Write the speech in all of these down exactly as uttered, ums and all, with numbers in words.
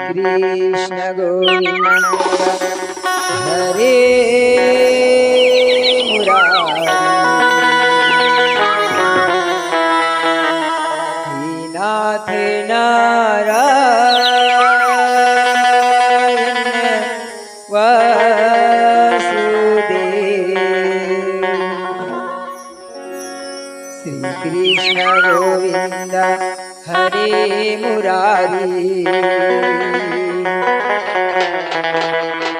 कृष्ण गोविंद हरे मुरारी। हे नाथ नारायण वासुदेव। श्री कृष्ण गोविंद हरे मुरारी।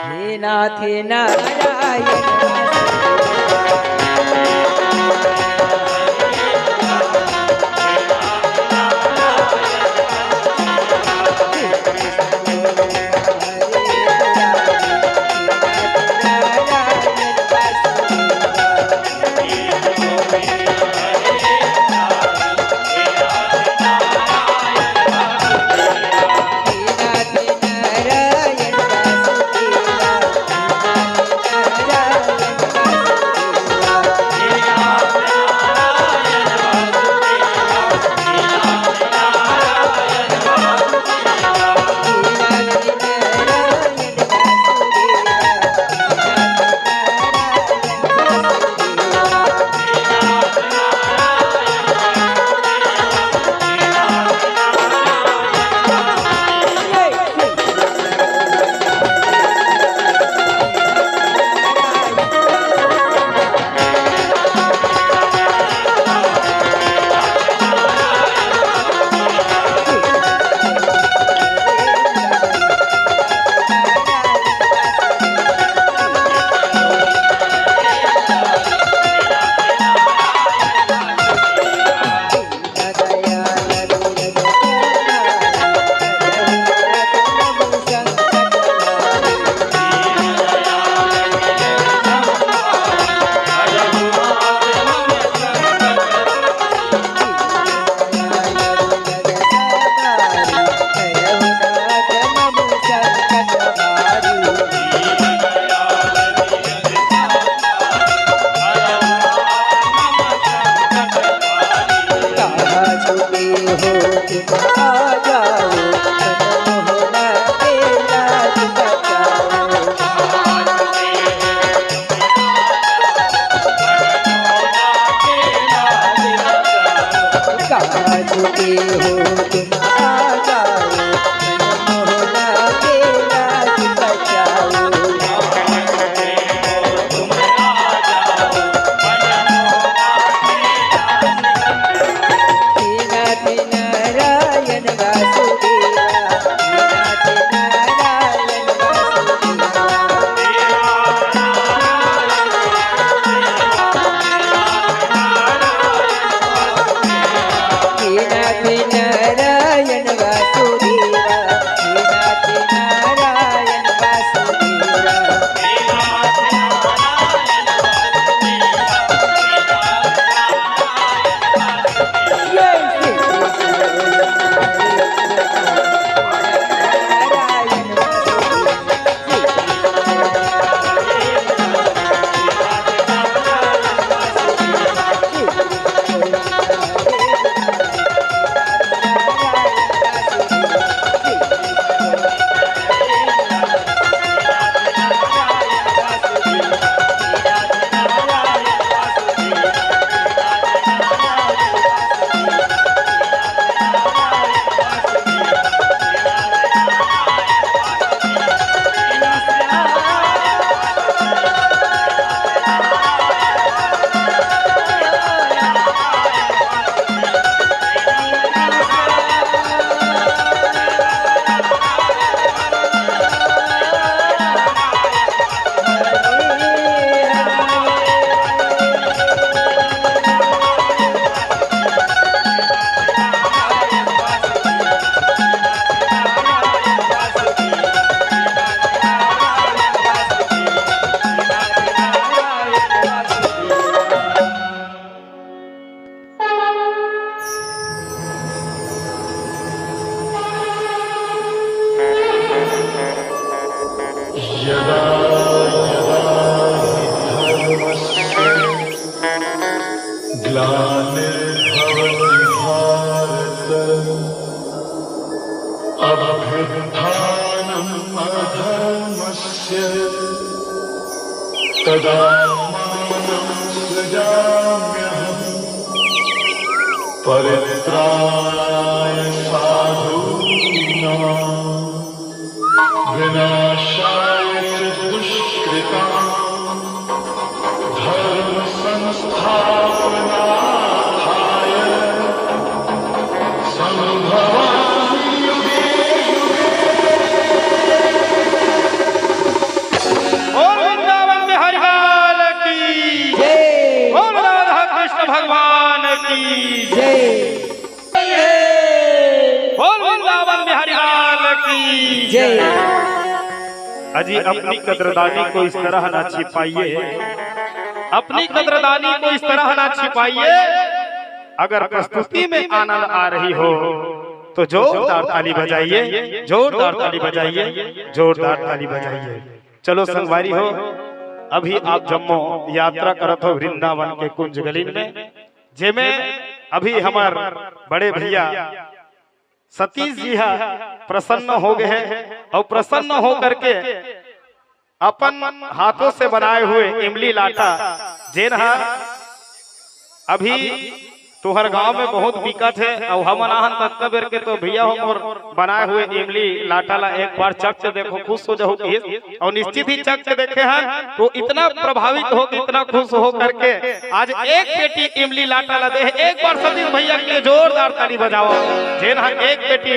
हे नाथ नारायण वासुदेव। यदा यदा हि धर्मस्य ग्लानिर्भवति भारत, अभ्युत्थानम् तदा मां सृजाम्यहम्। परित्राय साधूनां विनाशाय च दुष्कृताम्। धर्म संस्थापनार्थाय संभवामि युगे युगे। बोल वृंदावन बिहारी लाल की जय। बोल राधा कृष्ण भगवान की जय। बोल वृंदावन बिहारी लाल की जय। अजी, अपनी कदरदानी को इस तरह ना छिपाइए, अपनी कदरदानी को इस तरह ना छिपाइए। अगर प्रस्तुति में आनंद आ रही हो तो जोरदार ताली बजाइए, जोरदार ताली बजाइए, जोरदार ताली बजाइए। चलो संगवारी हो, अभी आप जम्मो यात्रा करत हो वृंदावन के कुंज गलिन में, जेमे अभी हमर बड़े भैया सतीश जी हा प्रसन्न हो गए हैं और प्रसन्न हो करके अपन हाथों से बनाए हुए इमली लाटा, जेन हा अभी तुहर गांव में बहुत बिकट है, और हमन आहन ततका बेर के तो भैया हो मोर बनाए हुए इमली लाटा ला एक बार चख के देखो, खुश हो जाहू कहिस। और निश्चित ही चख के देखे हैं तो इतना प्रभावित हो, इतना खुश हो करके आज एक पेटी इमली लाटा ला दे है। एक बार सतीश भैया के लिए जोरदार ताली बजाओ, जेन हा एक पेटी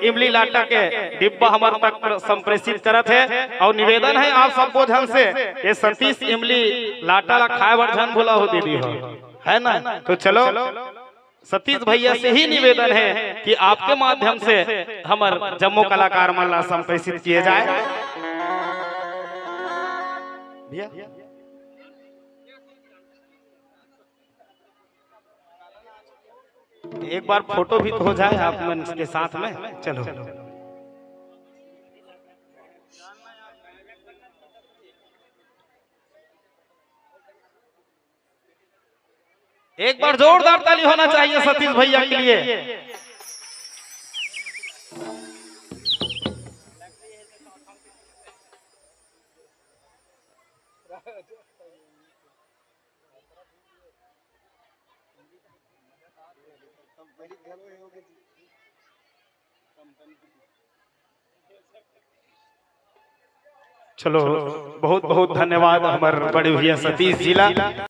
इमली लाटा के डिब्बा हमर तक प्र-, संप्रेषित करत है। और निवेदन है आप सबो झन से, ये सतीश इमली लाटा ला खाए बर झन भूला हो दीदी हो, है ना? तो चलो सतीश भैया से ही निवेदन है कि आपके माध्यम से हमर जम्मो कलाकार मन ला संप्रेषित किए जाए। भैया, एक बार फोटो भी तो हो जाए आप मन के साथ में। चलो, एक बार जोरदार ताली होना चाहिए सतीश भैया के लिए। चलो, बहुत बहुत धन्यवाद हमर बड़े भैया सतीश जी ला।